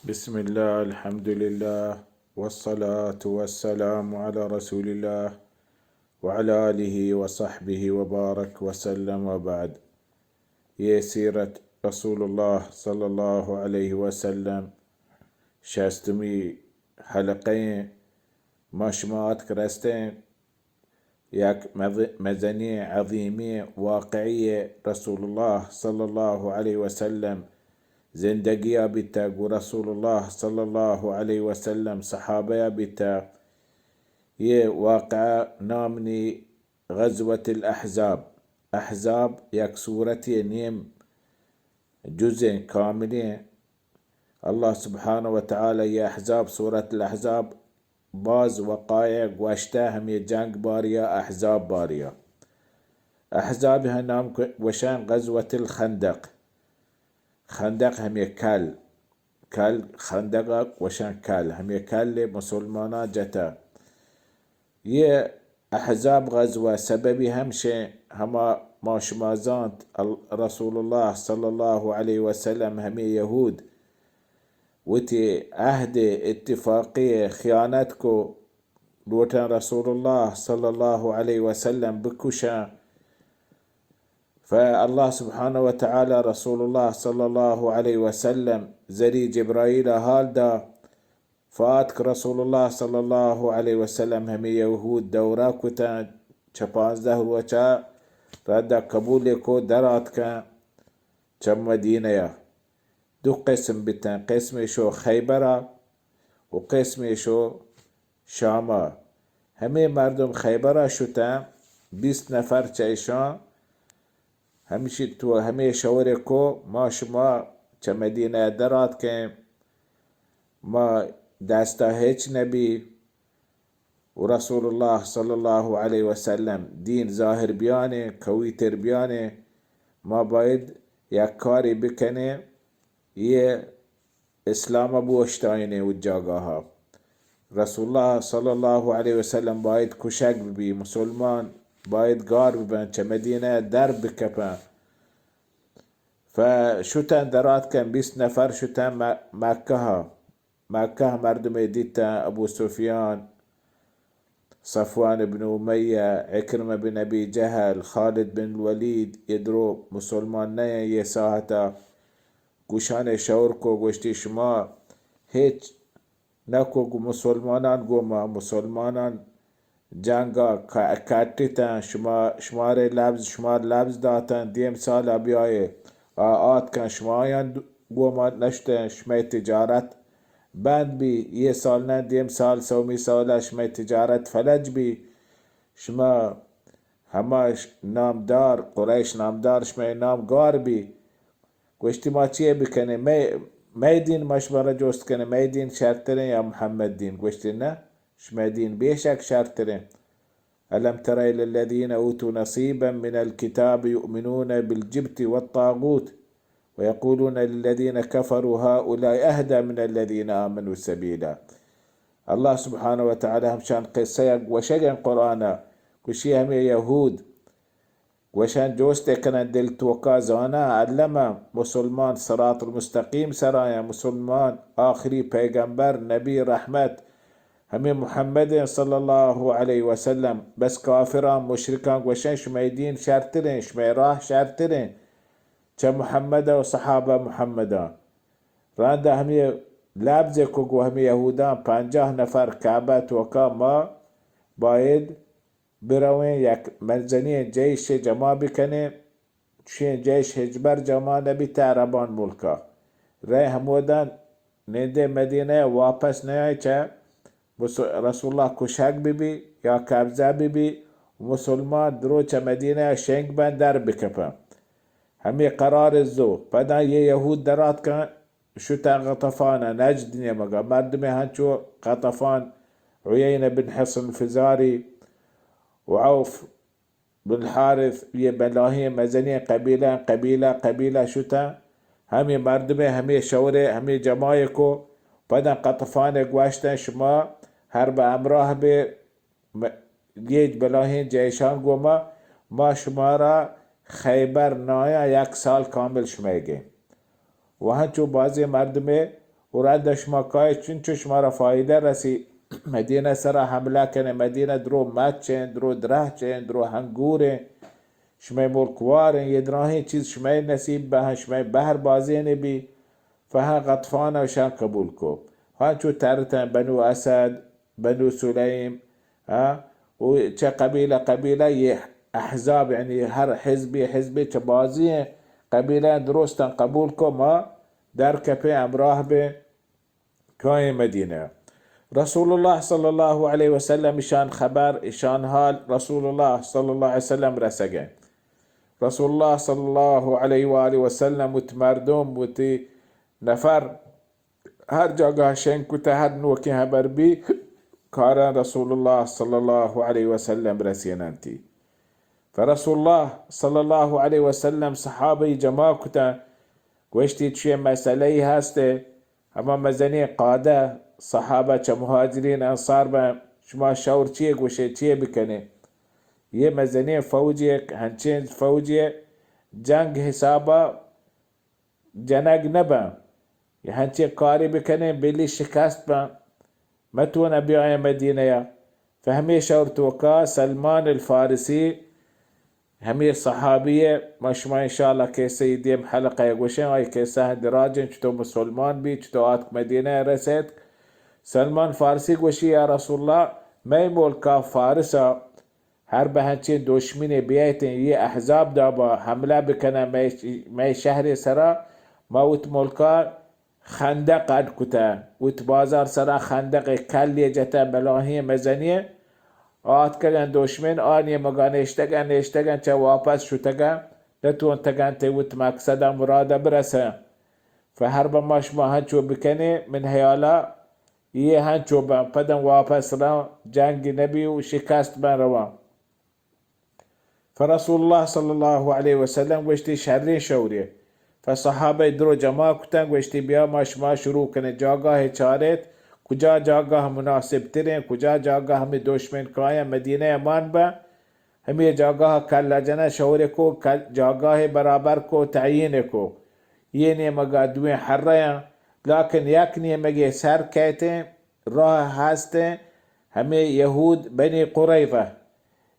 بسم الله، الحمد لله، والصلاة والسلام على رسول الله، وعلى آله وصحبه وبارك وسلم، وبعد. یہ سیرت رسول اللہ صلی اللہ علیہ وسلم شستمی حلقہ ایں. ما شما آتک رستیں یک مز-، مزنیں عظیمیں واقعی رسول اللہ صلی اللہ علیہ وسلم زندگیا بیتا، گو رسول اللہ صلی اللہ علیہ وسلم صحابہ بیتا. یہ واقعہ نام نی غزوة الاحزاب. احزاب یک سورتی نیم جزیں کاملیں. اللہ سبحانہ و تعالی یہ احزاب، سورت الاحزاب، باز وقایع گوشتہ، ہمے جنگ باریا، احزاب باریا. احزاب ہم نام گوشن غزوة الخندق. خندق ہمے کل، کل، خندق گوشن کل، ہمے کل مسلماناں جتہ. یہ احزاب غزوہ سببی ہمشیں، ہما ما شما زانت ال-، رسول اللہ صلی اللہ علیہ وسلم ہمے یہود وتی عہد اتفاقی خیانت کو، لوٹن رسول اللہ صلی اللہ علیہ وسلم بکشن. فاللہ سبحانہ و تعالی رسول اللہ صلی اللہ علیہ وسلم ذریعہ جبرائیل حال دا. فاتک رسول اللہ صلی اللہ علیہ وسلم ہمے یہود دورہ کتن، چہ پانزدہ روچا ردا قبول کو در آتکن چہ مدینہ. دو قسم بتن، قسمے شو خیبرا و قسمے شو شاما. ہمے مردم خیبرا شتن، بیست نفر چہ اشان ہمشی تو ہمے شور کو، ما شما چہ مدینہ در آتکیں، ما دستا ہچ نبی، و رسول اللہ صلی اللہ علیہ وسلم دین ظاہر بیانے، قوی تر بیانے، ما باید یک کاری بکنے، یہ اسلام بوشتائنے و جاگاہا. رسول اللہ صلی اللہ علیہ وسلم باید کشگ ببی، مسلمان باید گار ببن، چہ مدینہ در بکپن. فشتن دراتکن، بیست نفر شتن م-، مکہ. مکہ مردمے دیتن، ابو سفیان، صفوان بن امیہ، عکرمہ بن ابی جہل، خالد بن الولید، یہ درو مسلمان نہ ایں یہ ساعتا. گوشان شور کو، گوشتی شما ہچ نکو گو مسلمانان گوما، مسلمانان جنگا ک-، کٹتن، شما، شمارے لبز، شمار لبز داتن، دیم سالا بیائے، آ، آتکن، شما آیان د-، گوما نشتن، شمئے تجارت بند بی، یہ سال نہ، دیم سال، سومی سالا شمئے تجارت فلج بی، شما ہما ش-، نامدار، قریش نامدار شمئے نام گار بی. گوشتی، ما چیے بکنیں؟ مئے، مئے دین ما شمارا جوست کنیں، مئے دین شرتریں یا محمد دین؟ گوشتی، نہ، شمئے دین بیشک شرتریں. الم تر الی الذین اوتوا نصیبا من الکتاب یؤمنون بالجبت والطاغوت ویقولون للذین کفروا هؤلاء اهدی من الذین آمنوا سبیلا. اللہ سبحانہ و تعالی ہمشان قصہ یک گوشگیں قرآن، گوشی ہمیں یہود گوشن، جوست کنن دل توکا، زانن، علم، مسلمان صراط المستقیم سرایاں، مسلمان آخری پیغمبر، نبی، رحمت، ہمیں محمد صلی اللہ علیہ وسلم. بس کافراں، مشرکاں گوشن، شمئے دین شرتریں، شمئے راہ شرتریں چہ محمد و صحابہ محمداں. رند ہمیں لبز کو گو ہمیں یہوداں، پنجاہ نفر کعبہ توکا، ما باید برویں یک مزنیں جیشے جمع بکنیں، چوشیں جیش ہچبر جمع نبیت عربان ملکا. رئے ہمودان نندے مدینہ واپس نیائے چہ مس-، رسول اللہ کشگ ببی یا قبضہ ببی، مسلمان درو چہ مدینہ شنگ بن در بکپن. ہمیں قرار زو. پدا یہ یہود دراتکن شتن غطفان، نجد نیمگا. مردم ہنچو غطفان، عیینہ بن حصن الفزاری و عوف بن الحارث، یہ بلاہیں مزنیں قبیلہ، قبیلہ، قبیلہ شتن. ہمیں مردم ہمیں شورے، ہمیں جماعے کو. پدا غطفان گوشتن، شما ہر بہ ہمراہ بے، م-، گیج بلاہیں جیشان گوما، ما شمارا خیبر نایاں یک سال کامل شمئیگیں. و ہنچو بازیں مردمے و رد شما کائے چنچو شما را فائدہ رسی، مدینہ سرا حملہ کنے، مدینہ درو مچ ہیں، درو درہچ ہیں، درو ہنگور ہیں، شمئے ملک وار ہیں، یہ دراہیں چیز شمئے نصیب بہ، شمئے بہر بازینے بی، فہاں غطفان و شان قبول کو۔ ہاں چو ترتن بنو اسد، بنو سلیم، ہاں، و چہ قبیلہ قبیلہ یہ احزاب، یعنی ہر حزبی حزبی چہ بازی ہیں قبیلہ درستن قبول کو، ما در کپیں ہمراہ بیں کائیں مدینہ۔ رسول اللہ صلی اللہ علیہ وسلم اشان خبر، اشان حال رسول اللہ صلی اللہ علیہ وسلم رسگیں۔ رسول اللہ صلی اللہ علیہ وآلہ وسلم وت مردم وتی نفر ہر جاگہ شنگ کتہ، ہر نوکیں ہبر بی کاران رسول اللہ صلی اللہ علیہ وسلم رسیننتی۔ فرسول اللہ صلی اللہ علیہ وسلم صحابہ جمع کتہ، گوشتی چیئے مسئلہ ہستے، ہما مزنیں قادہ صحابہ چہ مہاجرین انصار بہ، شما شور چیئے گوشے، چیئے بکنے؟ یہ مزنیں فوجے، ہنچیں فوجے جنگ حسابہ جنگ نہ بن، یہ ہنچیں کارے بکنے بلی شکست بن، متون بیائیں مدینہ یا۔ فہمی شور توکا سلمان الفارسی ہمے صحابی ہے، ما شما انشاءاللہ قصہ دیم حلقہ گوشیں، آئی قصہ دراجیں، چطور مسلمان بی، چطور آتک مدینہ رسیت۔ سلمان فارسی گوشی، یا رسول اللہ، مئے ملکا فارسا ہر بہ ہنچیں دشمنے بیایتیں، یہ احزاب دابا حملہ بکنہ مئے، مئے شہر سرا، ما وت ملکا خندق اڈ کتہ، وت بازار سرا خندق کلی جتہ، بلاہیں مزنیں آتکگن دشمن، آ نیمگا نشتگن، نشتگن چہ واپس شتگن، نتونتگن تے وت مقصدا مرادا برسن۔ فہر بہ ما شما ہنچو بکنیں، من حیالا یہ ہنچو بن، پدن واپس رون، جنگ نبی و شکست بن روان۔ فرسول اللہ صلی اللہ علیہ وسلم گوشتی، شریں شورے۔ فصحابہ درو جمع کتن، گوشتی، بیا ما شما شروع کنیں، جاگاہ چاریت، کجا جاگاہ مناسب تریں، کجا جاگاہ ہمیں دشمن کایاں مدینہ مان بہ، ہمیں جاگاہ کلا جنہ شور کو، کل-، جاگاہ برابر کو، تعیین کو۔ یہ نیمگا دویں حرہ، لیکن یک نیمگے سر کیتیں، راہ ہستیں، ہمیں یہود بنی قریظہ۔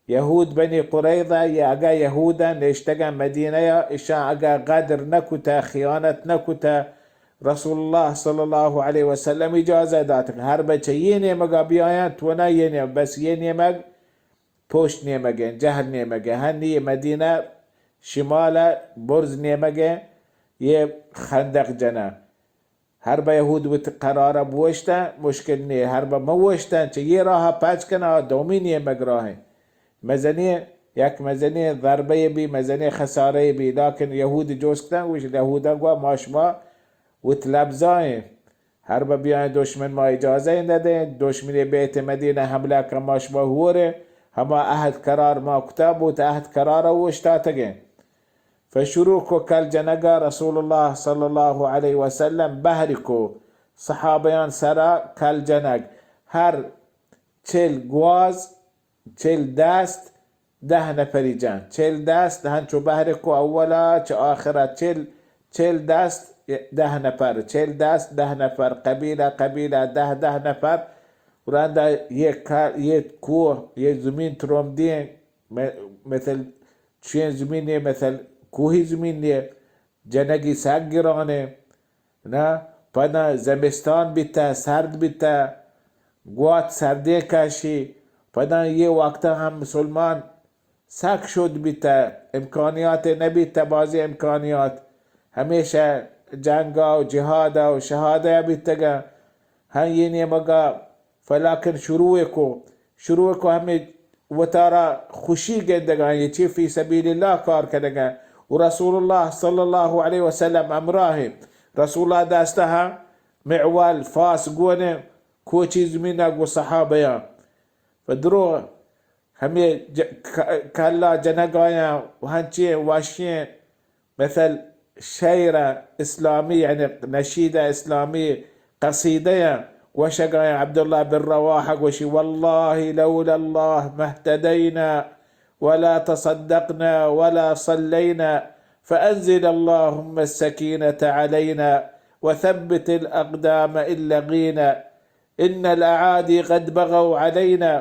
یہود بنی قریظہ، یہ اگہ یہودا نشتگن مدینہ یا، اشان اگہ غدر نہ کتہ، خیانت نہ کتہ، رسول اللہ صلی اللہ علیہ وسلم اجازہ داتگ ہر بچہ یہ نیمگا بیایاں، تو نہ یہ نیم-، بس یہ نیمگ پشت نیمگیں، جہل نیمگیں، ہنی یہ مدینہ شمال برز نیمگیں، یہ خندق جنہ۔ ہر بہ یہود وت قرارا بوشتن، مشکل نیہ۔ ہر بہ مہ وشتن، چہ یہ راہ پچ کن، آ دومی نیمگ راہیں۔ مزنیں، یک مزنیں ضربہ بی، مزنیں خسارہ بی، لیکن یہود جوست کتن، گوش یہودا گوا ما شما وت لبزائیں۔ ہر بہ بیائیں دشمن ما اجازہ ندیں، دشمنی بیت مدینہ حملہ کن ما شما ہورے، ہما عہد قرار ما کتا بوت، عہد قرارا اوشتاتگیں۔ فشروع کو کل جنگا، رسول اللہ صلی اللہ علیہ وسلم بہر کو صحابیان سرا کل جنگ، ہر چل گواز، چل دست، دہ نفری جان، چل دست ہنچو بہر کو اولا چہ آخرا چل، چل دست دہ نفر، چل دست دہ نفر، قبیلہ قبیلہ دہ دہ نفر، و رندا یہ کا-، یہ کوہ، یہ زمین تروم دیں، م-، مثل چین زمین یہ، مثل کوہی زمین یہ، جنگی سک گرانیں، نا، پدا زمستان بیتہ، سرد بیتہ، گوات سردیں کشی، پدا یہ وقتا ہم مسلمان سک شد بیتہ، امکانیات نبیتہ، بازی امکانیات ہمیشہ جنگا و جہادا و شہادا بیتگا، ہاں یہ نیمگا فلاکن شروع کو، شروع کو ہمیں وتارا خوشی گندگاں، یہ چی فی سبیل اللہ کار کنگاں۔ و رسول اللہ صلی اللہ علیہ وسلم امراہ، رسول اللہ دستہ معول فاس گون، کوچی زمینہ گو صحابیاں۔ و درو ہمیں ج-، ک-، کلا جنگایاں و ہنچیں وشیں مثل شعر اسلامی، یعنی نشید اسلامی، قصیدہ یا گوشگا عبداللہ بن رواحہ گوشی، واللہ لولا اللہ ما اهتدینا ولا تصدقنا ولا صلینا فانزل اللهم السکینة علینا وثبت الأقدام إن لقينا، إن الأعادي قد بغوا علينا.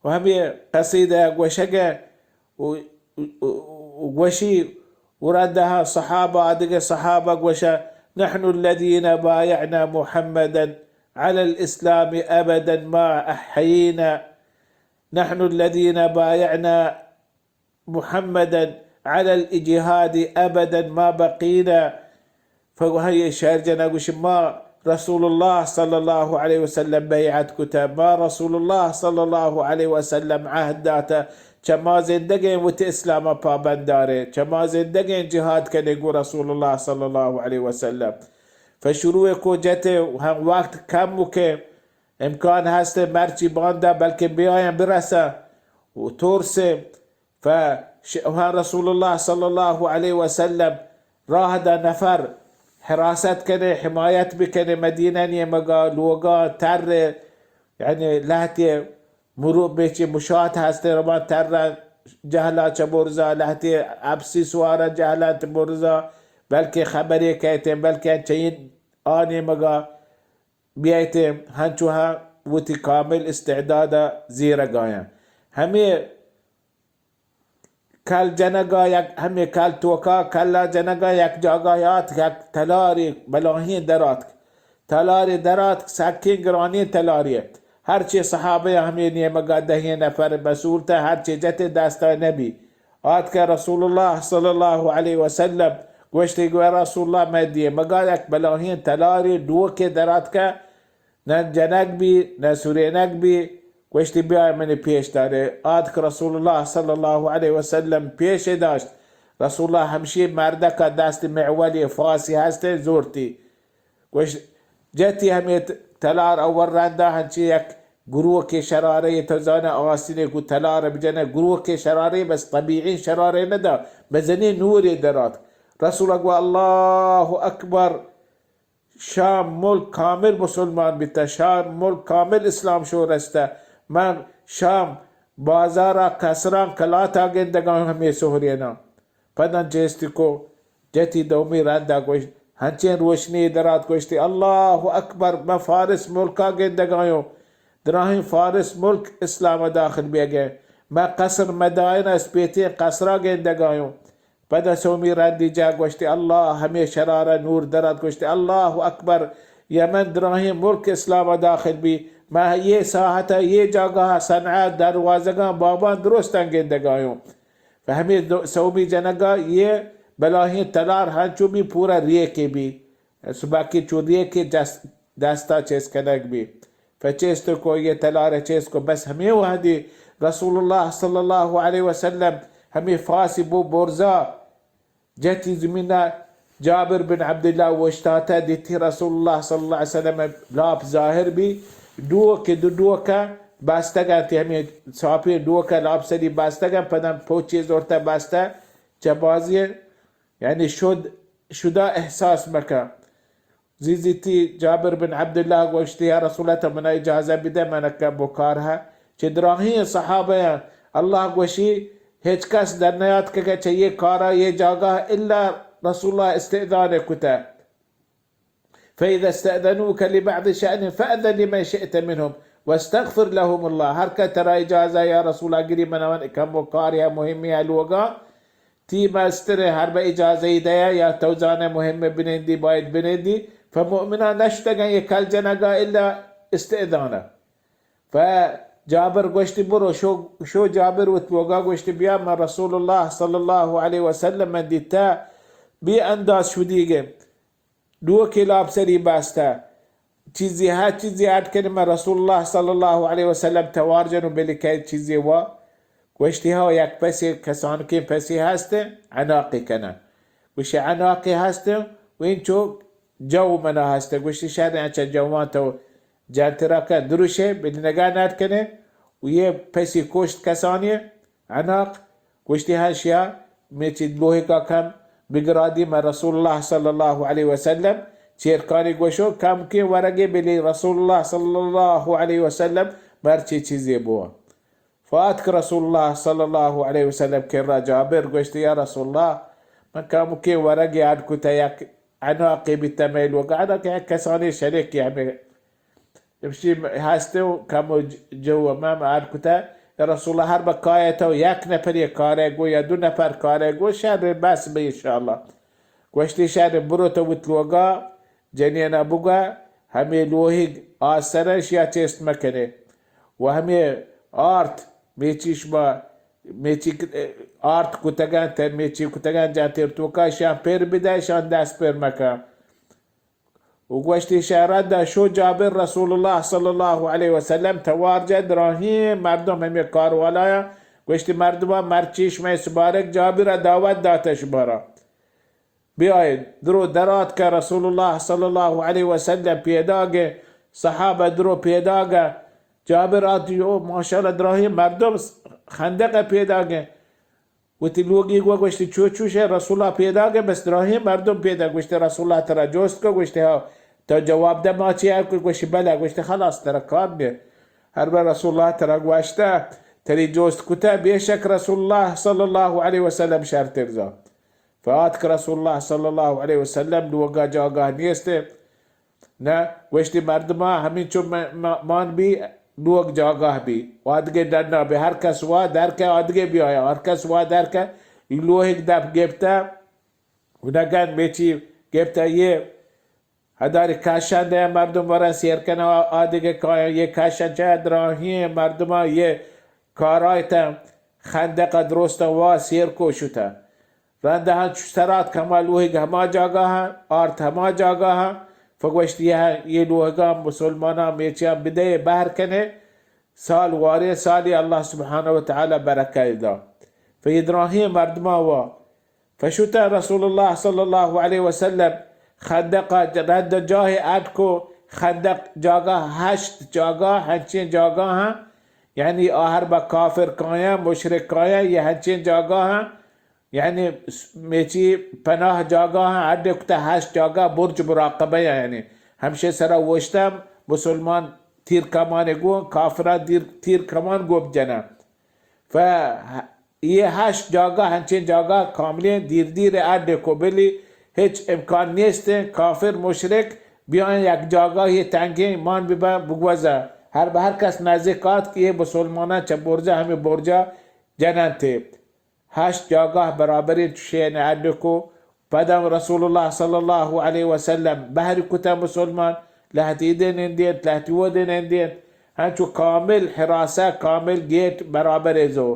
و ہمے قصیدہ گوشگ ء و، و، و، و گوشی، و رندہ صحابہ، آدگہ صحابہ گوشہ، نحن الذين بايعنا محمدا على الإسلام أبدا ما أحيينا، نحن الذين بايعنا محمدا على الجهاد أبدا ما بقينا. فگوہی شعر جنگ گوشی، ما رسول اللہ صلی اللہ علیہ وسلم بیعت کتا، ما رسول اللہ صلی اللہ علیہ وسلم عہد داتا، چہ ما زندگیں وتی اسلام پابند دارے، چہ ما زندگیں جہاد کنے گو رسول اللہ صلی اللہ علیہ وسلم. فشروع کو جتے، ہم وقت کم کے، امکان ہستے مرچی باندا، بلکہ بیاین برسا و ترسے. ف ش-، ہاں رسول اللہ صلی اللہ علیہ وسلم راہ دا نفر حراست کنے، حمایت بکنے، مدینہ نیمگا لوگا تر، یعنی لہتے مرو بیچے مشات ہستے، ربان تر جہلا چہ برزا، لہتے اپسی سوارا جہلا چہ برزا، بلکہ خبرے کہتے، بلکہ چین آ نیمگا بیایتے، ہنچو ہاں وتی کامل استعدادا زیرگایاں. ہمے کل جنگا یک، ہمے کل توکا کلا جنگا یک جاگہ آتک، یک تلارے بلاہیں دراتک. تلارے دراتک، سکیں گرانیں تلارے. ہرچی صحابہ ہمے نیمگا دہیں نفر بسورتا، ہرچی جتے دستا نبی. آتکہ رسول اللہ صلی اللہ علیہ وسلم گوشتی، گو رسول اللہ، مئے دیمگا یک بلاہیں تلارے ڈوکے دراتکہ، نہ جنگ بی، نہ سرینگ بی. گوشتی، بیائے منی پیش دارے. آتک رسول اللہ صلی اللہ علیہ وسلم پیش داشت. رسول اللہ ہمشی مردکا دست معولی فاسی ہستے زورتی. گوشت، جتی ہمے ت-، تلار اور رندا ہنچی یک گروکے شرارے، تو زانے آسینے گو تلار بجنے، گروکے شرارے، بس طبیعی شرارے ندا، بزنی نورے درات. رسول گو، اللہ اکبر، شام ملک کامل مسلمان بیتا، شام ملک کامل اسلام شورستا. من شام بازارا کسران کلاتا گندگان ہمے سہرینا. پداں چیستی کو، جتی دومی رندا گوشت، ہنچیں روشنی درات گوشتی، اللہ اکبر، من فارس ملکا گندگایوں، دراہیں فارس ملک اسلام داخل بیگے، من قصر مدائن اسپیتیں قصرا گندگایوں. پدا سومی رندی جا گوشتی، اللہ ہمے شرارا نور درات گوشتی، اللہ اکبر، یمن دراہیں ملک اسلام داخل بی، من یہ ساحتا، یہ جاگہا صنعاء دروازگاں باباں درستاں گندگایوں. پہ ہمے دو-، سومی جنگا یہ بلاہیں تلار ہنچو بی پورا ریکے بی. سباکی چو ریکے جس-، دستا چیز کنگ بی. پہ چیست کو یہ تلار چیز کو، بس ہمے وحدی رسول اللہ صلی اللہ علیہ وسلم ہمے فاسی بو برزا جتی زمینا. جابر بن عبداللہ وشتاتا، دیتی رسول اللہ صلی اللہ علیہ وسلم لاپ ظاہر بی، ڈوک، دو ڈوکا بستگا، تی ہمیں ساپی ڈوکا لاپ سری بستگا، پدا پوچی زورتا بستا، چہ بازی، یعنی شد، شدا احساس مکا. زیزیتی جابر بن عبداللہ گوشتی، یا رسول اللہ، تو منا اجازہ بدے، من کم و کار ہے. چہ دراہیں صحابہ ہیں، اللہ گوشی، ہچ کس در نیاتکگہ چہ یہ کارا، یہ جاگہ، الا رسول اللہ استئذان کتہ. فإذا استأذنوك لبعض شأن فأذن لمن شئت منهم واستغفر لهم الله. ہر کہ ترا اجازہ یا رسول گری، من من کم و کار یا مہمی لوگا، تی مستر ہر بہ اجازہ دیا یا تو زانہ مہم بنندی، باید بنندی. فمؤمنان نشتگن یہ کل جنگا الا استئذانا. پہ جابر گوشتی، برو، شو، شو جابر وت لوگا گوشتی، بیا، من رسول اللہ صلی اللہ علیہ وسلم من دیتا بی انداز شدیگے، ڈوکے لاپ سری باستا، چیزی ہا چیزی اڈ کنی، من رسول اللہ صلی اللہ علیہ وسلم توار جنو بلی کئی چیزی وا. گوشتی، ہا یک پسی، کسانکیں پسی ہستے، عناقی کنن. گوشی، عناقی ہستے، و انچو جو منا ہستے. گوشتی، شر، انچہ جوان تو جنترا کن، دروشے، بلی نگاہ نٹ کنے، و یہ پسی کشت کسانی، عناق. گوشتی، ہشیا، میں چی لوہکا کم بگرادی، من رسول اللہ صلی اللہ علیہ وسلم چیرکانی گوشو، کم کے ورگے بلی رسول اللہ صلی اللہ علیہ وسلم مرچی چیزی بوا. فاتک رسول اللہ صلی اللہ علیہ وسلم کرا. جابر گوشتی، یا رسول اللہ، من کمکیں ورگے اڈ کتہ، یک عناقی بیتہ مئے لوگا، عناق یک کسانی شریکی ہمے ہمشی ہستے و کم و جو و مم اڈ کتہ، یا رسول اللہ ہر بہ کایہ تو یک نفر یک کارے گو یا دو نفر کارے گو، شر بس بہ انشاءاللہ۔ گوشتی شر برو تو وت لوگا جنینا بگا، ہمے لوہیگ آسرا اشیا چست مکنے و ہمے آرت میچی شما میچی ک-، آرت کتگن، تے میچی کتگن جان تیر توکا، اشان پر بدہ، اشان دست پر مکن۔ و گوشتی شہ رندا شو جابر رسول اللہ صلی اللہ علیہ وسلم توار جا دراہیں مردم ہمے کاروالایا گوشتی مردمان مرچی شمئے سبارک جابر دعوت داتہ شمارا بیائید۔ درو دراتکہ رسول اللہ صلی اللہ علیہ وسلم پیداگہ، صحابہ درو پیداگہ۔ جابر آتی او ماشاءاللہ دراہیں مردم خندق پیداگہ۔ وتی لوگی گو گوشتی چو چوشے رسول اللہ پیداگہ، بس دراہیں مردم پیدا۔ گوشتی رسول اللہ ترا جوست کو؟ گوشتی ہاں۔ تو جواب دہ ما چی ار کو؟ گوشتی بلہ۔ گوشتی خلاص ترا کار نیہ۔ ہر بہ رسول اللہ ترا گوشتہ، تری جوست کتہ، بے شک رسول اللہ صلی اللہ علیہ وسلم شرتر زان۔ فآتک رسول اللہ صلی اللہ علیہ وسلم لوگا جاگاہ نیست۔ نہ، گوشتی مردما ہمینچو م-، م-، مان بی، لوگ جاگاہ بی، آدگہ ڈنا بی، ہر کس وا درکہ آدگہ بیایا، ہر کس وا درکہ لوہیگ دپ گپتہ، گنگن میچی گپتہ، یہ ہداری کشن دے مردم ورن سیر کنہ، آدگہ کایاں یہ کشن چہ دراہیں مردما یہ کارایتہ خندق درستہ وا سیر کو شتہ۔ رندا ہنچو سرات کما لوہیگ ہما جاگاہا، آرت ہما جاگاہا، فگوشتی یہ لوہگا مسلماناں میچیاں بدے بہر کنے، سال وارے سالی اللہ سبحانہ و تعالی برکت دا۔ فی دراہیں مردما وا فشتہ رسول اللہ صلی اللہ علیہ وسلم خندق رند جاہ اڈ کو، خندق جاگاہ ہشت جاگاہ ہنچیں جاگاہاں، یعنی آہر بہ کافر کایاں، مشرک کایاں، یہ ہنچیں جاگاہاں، یعنی میچی پناہ جاگاہاں اڈ کتہ ہشت جاگاہ برج مراقبہ، یعنی ہمشے سرا وشتہ مسلمان تیر کمان گون، کافران دیر، تیر کمان گوب جنہ۔ ف یہ ہشت جاگہ ہنچیں جاگہ کاملیں دیر دیر اڈ کو بلی ہچ امکان نیست کافر مشرک بیاں یک جاگہ یہ تنگیں مان ببا بگوزا۔ ہر بہ ہر کس نزدیک آت کہ یہ مسلماناں چہ برجا ہمیں برجا جننتے۔ ہشت جاگہ برابریں چشیں اڈ کو۔ پدا رسول اللہ صلی اللہ علیہ وسلم بہر کتہ مسلمان لہتی دے نندینت، لہتی وہ دے نندینت۔ ہنچو کامل حراسہ، کامل گیٹ برابر زو۔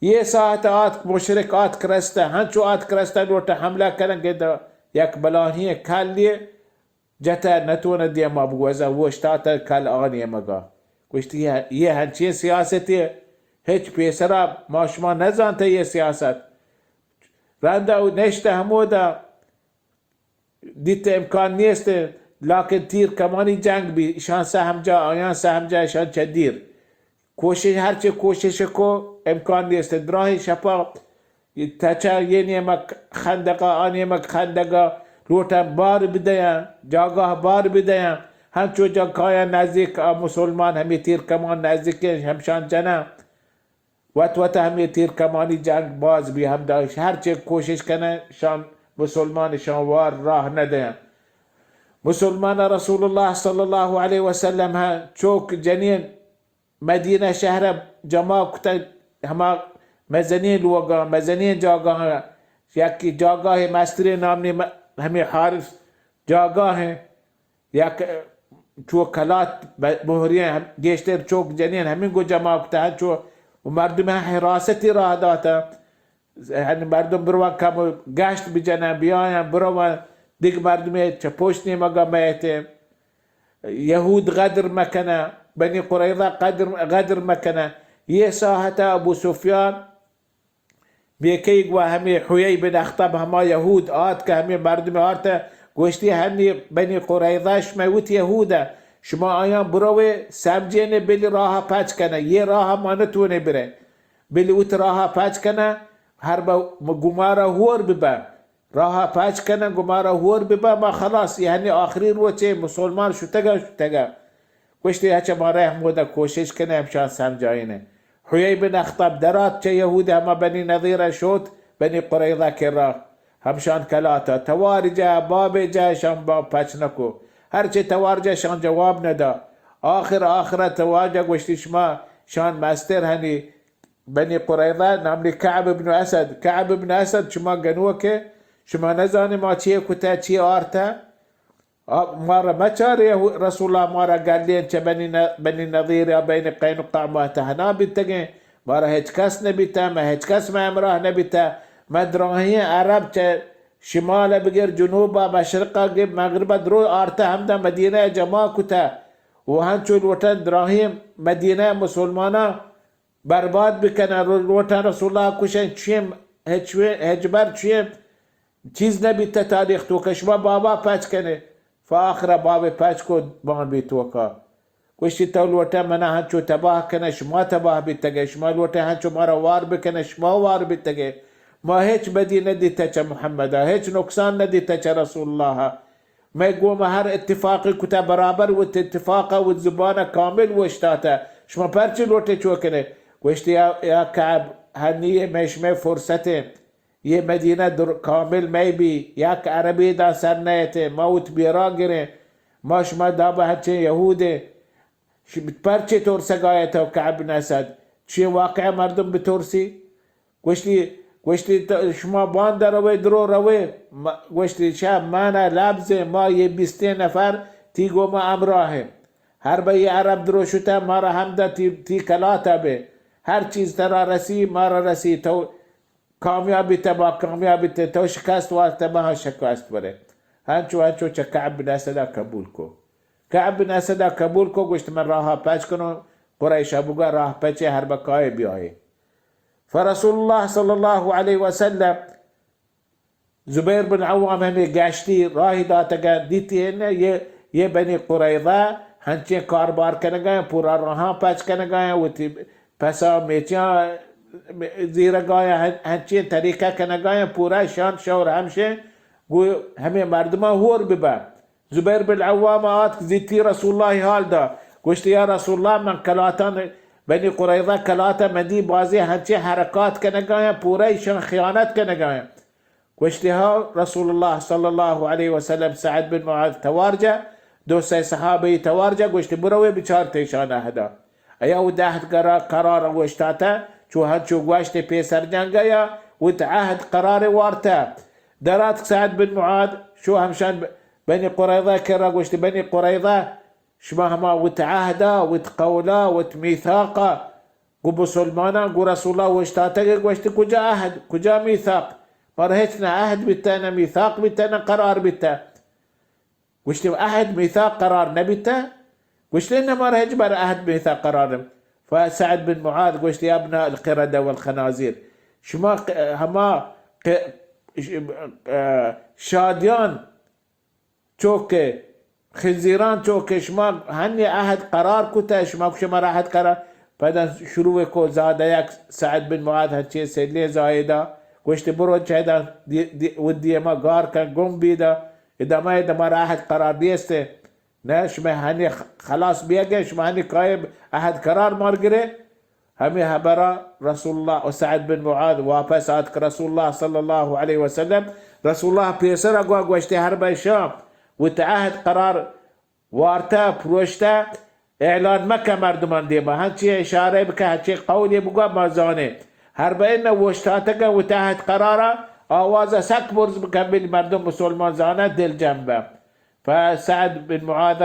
یہ ساعت آتک مشرک آتک رستہ، ہنچو آتک رستہ لوٹہ حملہ کنن کہ یک بلاہیں کل یہ جتہ نتونہ دیما بگوزہ، اوشتاتہ کل آ نیمگا۔ گوشتی، یہ، یہ ہنچیں سیاستے، ہچ پیسرا ما شما نزانتہ یہ سیاست۔ رندا نشتہ ہمودا دیتہ امکان نیست، لکن تیر کمانی جنگ بی، اشان سہم جا، آیان سہم جا، اشان چہ دیر۔ کوشش، ہرچی کوشش کو، امکان نیست۔ دراہیں شپا تچا یہ نیمگ خندقا، آ نیمگ خندقا، لوٹاں بار بدیاں، جاگاہ بار بدیاں، ہنچو جا کایاں نزدیک آ مسلمان ہمیں تیر کمان نزدیکیں ہمشان جناں۔ وت وت ہمیں تیر کمانی جنگ باز بی، ہمدا ہرچی کوشش کناں شان مسلمان شان وار راہ ندیاں۔ مسلمان رسول اللہ صلی اللہ علیہ وسلم ہاں چوک جنین مدینہ شہر ء جمع کتگ، ہما مزنیں لوگاں، مزنیں جاگہاں، یکے جاگاہے مستریں نام نے م-، ہمے حارث جاگاہ ہیں، یک چو کلات ب-، مہریں ہم-، گیشتر چوک جنین ہمیں گو جمع کتگ، چو مردم حراستی راہ داتگ۔ یعنی مردم برواں کم گشت بجنن، بیاین برواں، دگہ مردمے چہ پشت نیمگا میتیں۔ یہود غدر مکنن، بنی قریظہ غدر، غدر مکنن۔ یہ ساعتا ابو سفیان بیکئی گوا ہمے حیی بن اخطب ہما یہود آتک، ہمے مردم آرت، گوشتی، ہنی بنی قریظہ شمئے وت یہود، شما آیان بروے سمجھینے بلی راہ پچ کنن، یہ راہ ما نتونے برے۔ بلی وت راہ پچ کنن، ہر بہ گمارا ہور ببن۔ راہ پچ کنن، گمارا ہور ببن، ما خلاص، یہ ہنی آخری روچے، مسلمان شتگن، شتگن۔ گوشتی، ہچ ما رحم ودا کوشش کنن، ہمشان سمجھائینے۔ حیی بن اخطب درات چہ یہود ہما بنی نضیر شوت، بنی قریظہ کرا۔ ہمشان کلاتا توار جا، باب جا، شان باب پچ نکو۔ ہرچی توار جا، شان جواب ندا۔ آخر آخرا توار جا گوشتی، شما شان مستر ہنی بنی قریظہ، نامنی کعب ابن اسد۔ کعب ابن اسد، شما گنوکے، شما نزانی ما چیے کتا، چیے آرتا؟ آ، مارا مچار، رسول اللہ، مارا گلین چہ بنی ن-، بنی نضیر یا بین قینقاع ما تہنا بیتگیں، مارا ہچ کس نبیتا، ما ہچ کس ما ہمراہ نبیتا۔ ما دراہیں عرب چہ شمال بگر جنوب، مشرق گر مغرب درو آرتا، ہمدا مدینہ جمع کتا و ہنچو لوٹن دراہیں مدینہ مسلماناں برباد بکنن، رو-، لوٹن رسول اللہ کشن، چویں ہچ، ہچبر چویں چیز نبیتہ تاریخ تو کہ شما بابا پچ کنے۔ فآخر باب پچ کو بان بی توکا۔ گوشتی، تو لوٹے منا ہنچو تباہ کنے، شما تباہ بیتگے، شما لوٹے ہنچو مارا وار بکنے، شما وار بیتگے۔ ما ہچ بدی ندیتہ چہ محمدا، ہچ نقصان ندیتہ چہ رسول اللہ۔ مئے گوما ہر اتفاقی کتہ برابر، وت اتفاقا وت زبانا کامل اوشتاتہ۔ شما پرچی لوٹے چو کنے؟ گوشتی، یا، یا کعب، ہنی مئے شمئے فرصتے۔ یہ مدینہ در کامل مئے بی، یک عربی دا سر نیتے، ما وت بیرا گریں، ما شما دابہ ہنچیں یہودیں۔ ش-، پرچے ترسگائے تو کعب بن اسد؟ چی واقعہ مردم بترسی؟ گوشتی، گوشتی، تو شما باندا روے، درو روے؟ ما-، گوشتی، شا مانا لبز، ما یہ بیستیں نفر تی گوما ہمراہ ہیں۔ ہر بہ یہ عرب درو شتہ، مارا ہمدا تی، تی کلاتا بے۔ ہر چیز ترا رسی، مارا رسی۔ تو کامیابی تبا کامیابی تے، تو شکست وارتہ، ما شکست برے۔ ہنچو ہنچو چہ کعب بن اسدا قبول کو۔ کعب بن اسدا قبول کو، گوشت، من راہا پچ کنوں، قریشا بگا راہ پچے، ہر بکائے بیائے۔ فرسول اللہ صلی اللہ علیہ وسلم، زبیر بن عوام ہمیں گشتی راہی داتگا، دیتی انہ یہ، یہ بنی قریظہ ہنچیں کاربار کنگا ہیں، پورا راہاں پچ کنگا ہیں، وتی پسا میچاں زیرگا ہیں، ہن-، ہنچیں طریقہ کنگا ہیں، پورا شان شور ہمشیں، گو ہمیں مردماں ہور ببا۔ زبیر بن عوام آتک زیتی رسول اللہ حال دا، گوشتی، یا رسول اللہ، من کلاتان بنی قریظہ کلاتا مدی بازی ہنچیں حرکات کنگا ہیں، پورا ایشان خیانت کنگا ہیں۔ گوشتی، ہا رسول اللہ صلی اللہ علیہ وسلم، سعد بن معاذ توار جا، دو سئے صحابہ توار جا، گوشتی، بروے بچار تیشان عہدا۔ ایا وت عہد قرار، قرار اوشتاتا، چو ہنچو گوشت پیسر جنگا یا وت عہد قرار وارتا۔ دراتک سعد بن معاذ، شو ہمشان بنی قریظہ کرا، گوشتی، بنی قریظہ، شما ہما وت عہدا، وت قولا، وت میثاقا گو مسلماناں، گو رسول اللہ اوشتاتگ ء گوشت، کجا عہد، کجا میثاق؟ مارا ہچ نہ عہد بیتہ، نہ میثاق بیتہ، نہ قرار بیتہ۔ گوشت، عہد میثاق قرار نہ بیتہ؟ گوشت، نہ، مارا ہچ بر عہد میثاق قرار نہ۔ فسعد بن معاذ گوشت، یا ابناء القردة والخنازير، شما ق-، ہما ق-، ش-، ا، شادیان چو کہ خنزیران، چو کہ شما ہنی عہد قرار کتہ، شما گوشے مارا عہد قرار، پدا شروع کو زادہ یک سعد بن معاذ ہنچیں سلیں زاہدا، گوشت، برو چہ ادا دی، دی، ودی ما گار کن، گم بیدا، ادا ما، ادا مارا عہد قرار دیستے، نہ شما ہنی خ-، خلاص بیگے، شما ہنی قائم عہد قرار مار گرے۔ ہمے ہبرا رسول اللہ و سعد بن معاذ واپس آتک رسول اللہ صلی اللہ علیہ وسلم۔ رسول اللہ پیسر گوا گوشتے، ہر بہ شام وت عہد قرار وارتہ، پروشتہ، اعلان مکہ مردمان دیما، ہنچی اشارہ بکہ، ہنچی قولی بگوا ما زانے۔ ہر بہ انہ اوشتاتگن وت عہد قرارا، آوازا سک برز بکن، بلی مردم مسلمان زانہ دل جم بہ۔ فسعد بن معاذ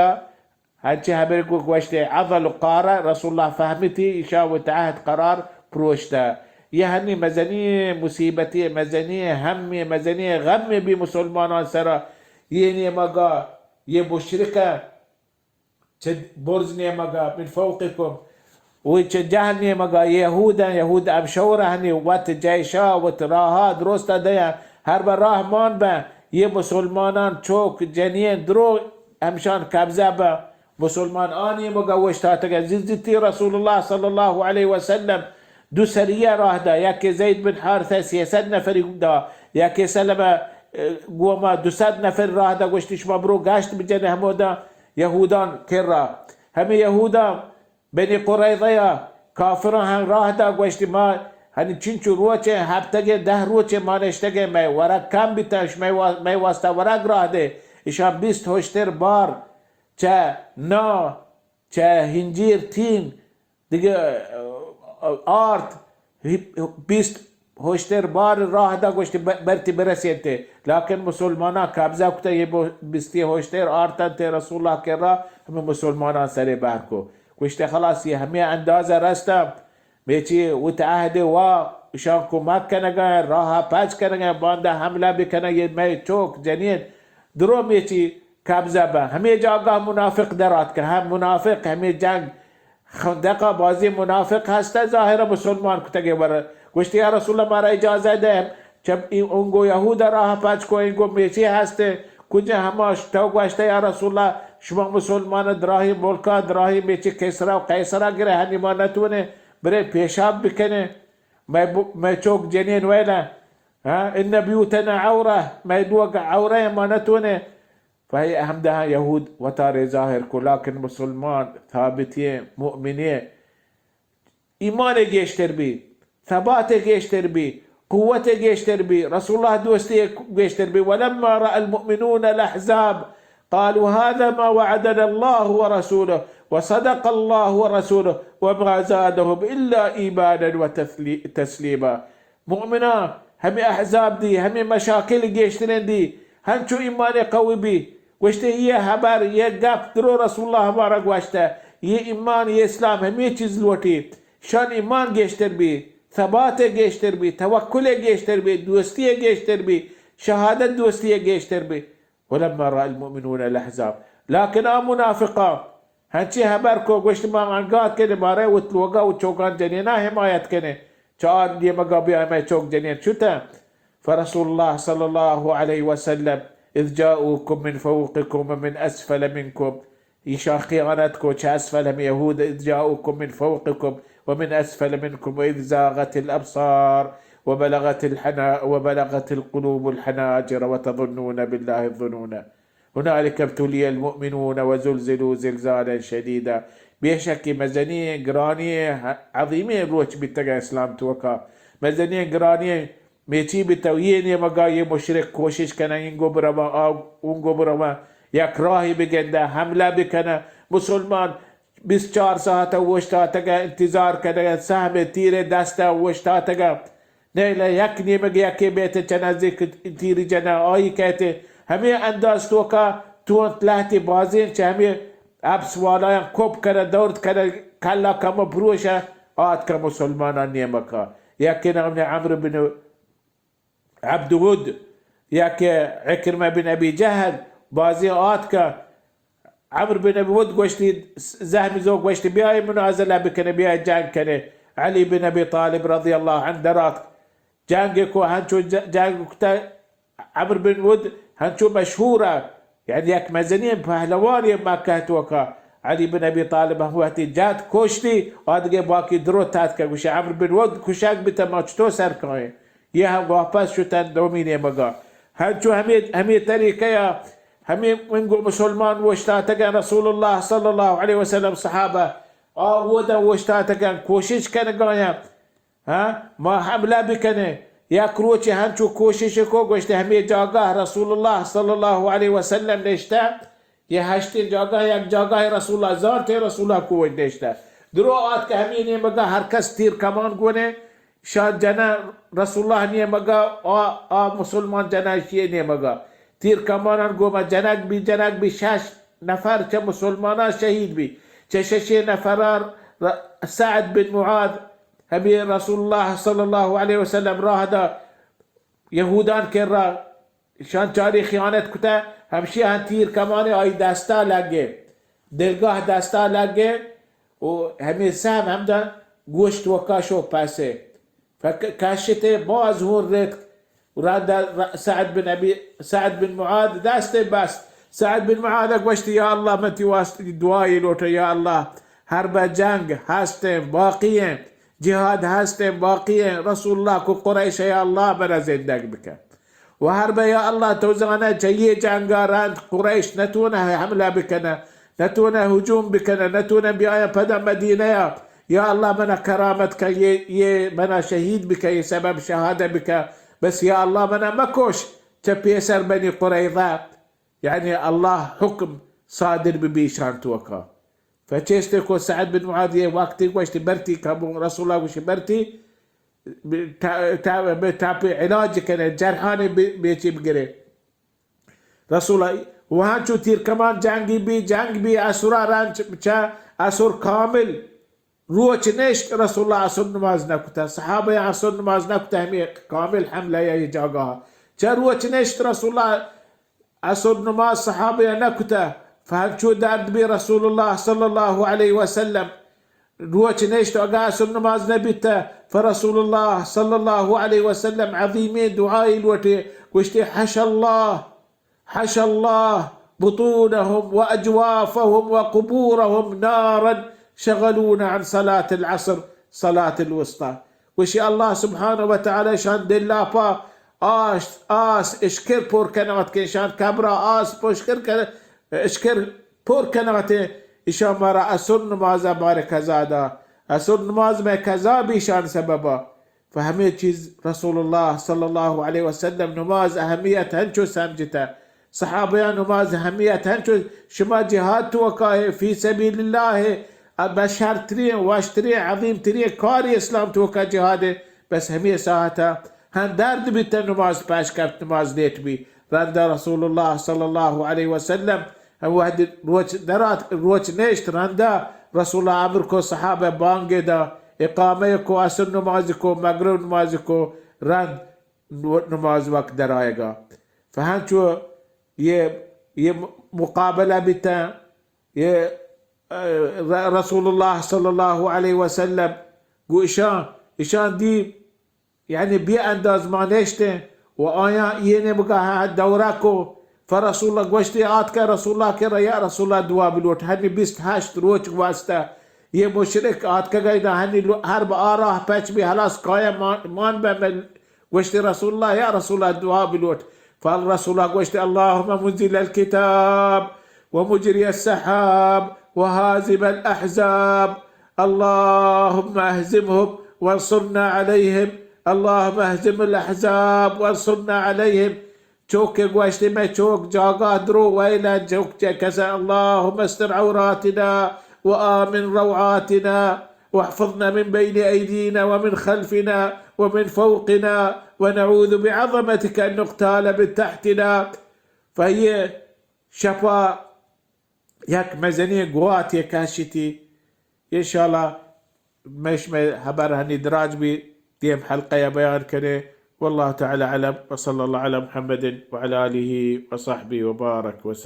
ہنچیں ہبرے کو گوشتے، عضل و قارہ، رسول اللہ فہمتی ایشا وت عہد قرار پروشتہ۔ یہ ہنی مزنی مصیبتی، مزنی ہمی، مزنی غمی بی مسلمانان سرا۔ یہ نیمگا، یہ مشرکہ چہ برز نیمگا، من فوقکم، وی چہ جہل نیمگا، یہوداں، یہود امشورہ ہنی وت جیشا، وت راہا درستا دیاں، ہر بہ راہ مان بہ، یہ مسلمانان چوک جنین درو ہمشان قبضہ بہ، مسلمان آ نیمگا اوشتاتگہ، زیزیتی رسول اللہ صلی اللہ علیہ وسلم دو سریہ راہ دا، یکی زید بن حارثہ سیصد نفری دا، یکی سلمہ، اه، گوما دو صد نفر راہ دا، گوشتی شما برو گشت بجنے ہمودا یہودان کرا۔ ہمے یہودان بنی قریظہ یا کافراں ہم راہ دا، گوشتی ما ہنی چنچو روچیں، ہپتگیں، دہ روچیں ما نشتگیں، مئے ورگ کم بیتاں، اش مئے وا-، مئے واسطہ ورگ راہ دے۔ اشاں بیست ہشتر بار چہ نا، چہ ہنجیر تین دگہ، اه، آرت، بیست ہشتر بار راہ دا، گوشتی ب-، برتی برسینتے۔ لیکن مسلماناں قبضہ کتا، یہ بو-، بیستی ہشتر آرتنتے رسول اللہ کرا، ہمیں مسلماناں سرے بہر کو۔ گوشتی خلاص، یہ ہمیں اندازہ رستا، میچی وت عہد وا، اشان کمک کنگا، راہ پچ کنگا، باندا حملہ بکنگا، یہ مئے چوک جنین درو میچی قبضہ بہ۔ ہمیں جاگہ منافق درات کہ ہم منافق، ہمیں جنگ خندقا بازی منافق ہستا، ظاہر مسلمان کتگے ور۔ گوشتی، یا رسول اللہ، مارا اجازہ دے، چہ اے انگو یہود راہ پچ کو، انگو میچی ہستے، کجا ہماش تو گوشتے، یا رسول اللہ، شما مسلمان دراہی ملکا، دراہی میچی کسرا و قیصرا گرے، ہنی ما نتونے برے پیشاب بکنے، مئے بو-، مئے چوک جنین ویلا، ہاں، ان بیوتنا عورہ، مئے لوگ عورہ، ما نتونے۔ فہی ہمدہاں یہود وتارے ظاہر کو، لیکن مسلمان ثابتیں، مؤمنیں، ایمان گیشتر بی، ثبات گیشتر بی، قوت گیشتر بی، رسول اللہ دوستی گیشتر بی۔ ولما رأى المؤمنون الأحزاب قالوا هذا ما وعدنا الله ورسوله وصدق الله ورسوله وما زادهم إلا إيمانا وتسليما۔ مؤمناں ہمے احزاب دی، ہمے مشاکل گیشتریں دی، ہنچو ایمان قوی بی۔ گوشتے، یہ حبر، یہ گپ درو رسول اللہ ہمارا گوشتہ۔ یہ ایمان، یہ اسلام ہمے چیز لوٹی۔ شان ایمان گیشتر بی، ثبات گیشتر بی، توکل گیشتر بی، دوستی گیشتر بی، شہادت دوستی گیشتر بی۔ ولما رأى المؤمنون الأحزاب، لیکن آ منافقاں ہنچی حبر کو، گوشت، ما انگات کنے، مارے وت لوگا و چوکان جنینا حمایت کنے، چار نیمگا بیا مئے چوک جنین شتہ۔ فرسول اللہ صلی اللہ علیہ وسلم، اذ جاءوكم من فوقكم ومن اسفل منكم، ایشاں خیانت کو چہ اسفل، ہم یہود، اذ جاءوكم من فوقكم ومن اسفل منكم واذ زاغت الابصار وبلغت الحنا-، وبلغت القلوب الحناجر وتظنون بالله الظنون۔ هنالك ابتلي المؤمنون وزلزلوا زلزالا شديدا۔ بے شک کہ مزنیں، گرانیں، عظیمیں روچ بیتگ اسلام توکا۔ مزنیں، گرانیں میچی بیتگ، یہ نیمگا یہ مشرک کوشش کنن، اینگو برواں، آ اونگو برواں، یک راہی بگندہ، حملہ بکنہ۔ مسلمان بیست چار ساعت اوشتاتگہ، انتظار کنگہ، سہم تیر دست اوشتاتگہ۔ نیلہ یک نیمگ یکے بیت چہ نزدیک تیری جنہ آئی کہتے۔ ہمے انداز توکا تونت لہتے بازین چہ ہمے اپس والایاں کپ کنہ، دورد کنہ، کلا کمو پروشہ، آتکہ مسلمانان نیمکا۔ یکے نام عمرو بن عبد ود، یکے عکرمہ بن ابی جہل، بازی آتکہ۔ عمرو بن ابی ود گوشتی، زہمی زو گوشتی، بیائے منازلہ بکنے، بیائے جنگ کنے۔ علی بن ابی طالب رضی اللہ عنہ درات۔ جنگ کو ہنچو ج-، جنگ کتا۔ عمرو بن ود ہنچو مشہور ء، یعنی یک مزنیں پہلوانی مکہ توکا۔ علی بن ابی طالب ہم وقتی جت کشتی، آدگہ باقی درو تاتکہ، گوشی عمرو بن ود کشگ بیتہ، ما چطور سر کائیں؟ یہ ہم واپس شتن دومی نیمگا۔ ہنچو ہمے، ہمے طریقہ ء ہمے انگو مسلمان اوشتاتگن، رسول اللہ صلی اللہ علیہ وسلم، صحابہ آ اودا اوشتاتگن، کوشش کنگایاں۔ ہاں، ما حملہ بکنیں۔ یک روچے ہنچو کوشش کو، گوشتے ہمے جاگہ رسول اللہ صلی اللہ علیہ وسلم نشتہ، یہ ہشتیں جاگہ، یک جاگہ رسول اللہ زانتے، رسول اللہ کوئی نشتہ۔ درو آتکہ ہمے نیمگا ہر کس تیر کمان گونے، شان جنہ رسول اللہ نیمگا، آ، آ مسلمان جنہ اشی نیمگا۔ تیر کمانان گوما جنگ بی، جنگ بی، شش نفر چہ مسلمانان شہید بی۔ چہ ششیں نفران ر-، سعد بن معاذ، ہمے رسول اللہ صلی اللہ علیہ وسلم راہ دا یہودان کرا شان چاری خیانت کتا، ہمشی ہن تیر کمانے آئی دستا لگے، دلگاہ دستا لگے و ہمے سہم ہمدا گوشت وکا شو پسے۔ فک-، کشتے باز ہون رتک۔ رند ر-، سعد بن ابی، سعد بن معاذ دست بست۔ سعد بن معاذ گوشت، یا اللہ، من تی واسطہ دعائی لوٹا، یا اللہ، ہر بہ جنگ ہستیں، باقی ہیں، جہاد ہستیں، باقی ہیں، رسول اللہ کو قریش، یا اللہ، منا زندگ بکن۔ و ہر بہ یا اللہ، تو زانہ چہ یہ جنگا رند قریش نتونہ حملہ بکنہ، نتونہ ہجوم بکنہ، نتونہ بیایہ پدا مدینہ یا یا اللہ منا کرامت کن، یہ، یہ منا شہید بکن، یہ سبب شہادہ بکن، بس یا اللہ منا مکش چہ پیسر بنی قریظہ، یعنی اللہ حکم صادر ببی شان توکا۔ فچیستے کو سعد بن معاذ یہ وقتی گوشتی برتی کمو، رسول اللہ گوشتی برتی، تا، تا، تا پہ علاج کنے، جرحانے بی، بیچی بگرے۔ رسول اللہ، وہاں چو تیر کمان جنگی بی، جنگ بی، اسرا رنچ چہ اسر کامل روچ نشت، رسول اللہ اسر نماز نہ کتا، صحابہ اسر نماز نہ کتا، ہمیں کامل حملہ یہ جاگہ۔ چہ روچ نشت رسول اللہ اسر نماز صحابہ نہ کتا، فہنچو درد بی رسول اللہ صلی اللہ علیہ وسلم۔ روچ نشت، اگاں اسر نماز نہ بیتہ، فرسول اللہ صلی اللہ علیہ وسلم عظیمیں دعائی لوٹے، گوشتے، حشى الله، حشى الله بطونهم وأجوافهم وقبورهم نارا شغلونا عن صلاة العصر، صلاة الوسطى۔ گوشی اللہ سبحانہ و تعالی شان دلاپا آس، آس اشکر پر کنات کہ شان قبرا آس پشکر کن، اشکر پر کنات، اشان مارا اسر نماز مارا قضا دا، اسر نماز میں قضا بیشان سببا۔ و ہمے چیز رسول اللہ صلی اللہ علیہ وسلم نماز اہمیت ہنچو سمجھتا۔ صحابیان نماز اہمیت ہنچو، شما جہاد توکا ہے، فی سبیل اللہ ہے، اب شرترین، وشترین، عظیم ترین کار اسلام توکا جہاد ہے۔ بس ہمے ساعتا ہن درد بیتا نماز پش کپت، نماز لیٹ بی۔ رندا رسول اللہ صلی اللہ علیہ وسلم ہم وہدی روچ درات، روچ نیشت، رندا رسول اللہ امر کو صحابہ بانگے دا، اقامہ کو، عصر نماز کو، مغرب نماز کو، رند نو-، نماز وقت درائے گا۔ فہنچو یہ، یہ مقابلہ بیتا، یہ، اه، ر-، رسول اللہ صلی اللہ علیہ وسلم گو اشان، اشان دی یعنی بے انداز ما نشتیں و آیاں یہ نیمگا دورہ کو، فرسول اللہ گوشتی آتکا رسول اللہ کرا، یا رسول اللہ دعا بلوٹ، ہنی بیست ہشت روچ گوستا، یہ مشرک آتکا گئی دا ہنی لو-، ہر با آ راہ پچ بی، ہلاس کایا مان، مان بہ مل، گوشتی رسول اللہ، یا رسول اللہ دعا بلوٹ۔ فالرسول اللہ گوشتی، اللهم منزل الكتاب ومجري السحاب وهازم الأحزاب، اللهم اهزمهم وانصرنا عليهم، اللهم اهزم الأحزاب وانصرنا عليهم۔ چوک کہ گوشتی، مئے چوک جاگاہ درو ویلا چوک چہ کسا، اللهم استر عوراتنا وآمن روعاتنا واحفظنا من بين أيدينا ومن خلفنا ومن فوقنا ونعوذ بعظمتك أن نغتال من تحتنا۔ فہی شپا یک مزنیں گواتے کشیتی۔ انشاءاللہ مئے شمئے ہبر ہنی دراج بی، دیم حلقہ ء بیان کنے۔ واللہ تعالی اعلم، وصلی اللہ علی محمد وعلی آلہ وصحبہ وبارک وسلم۔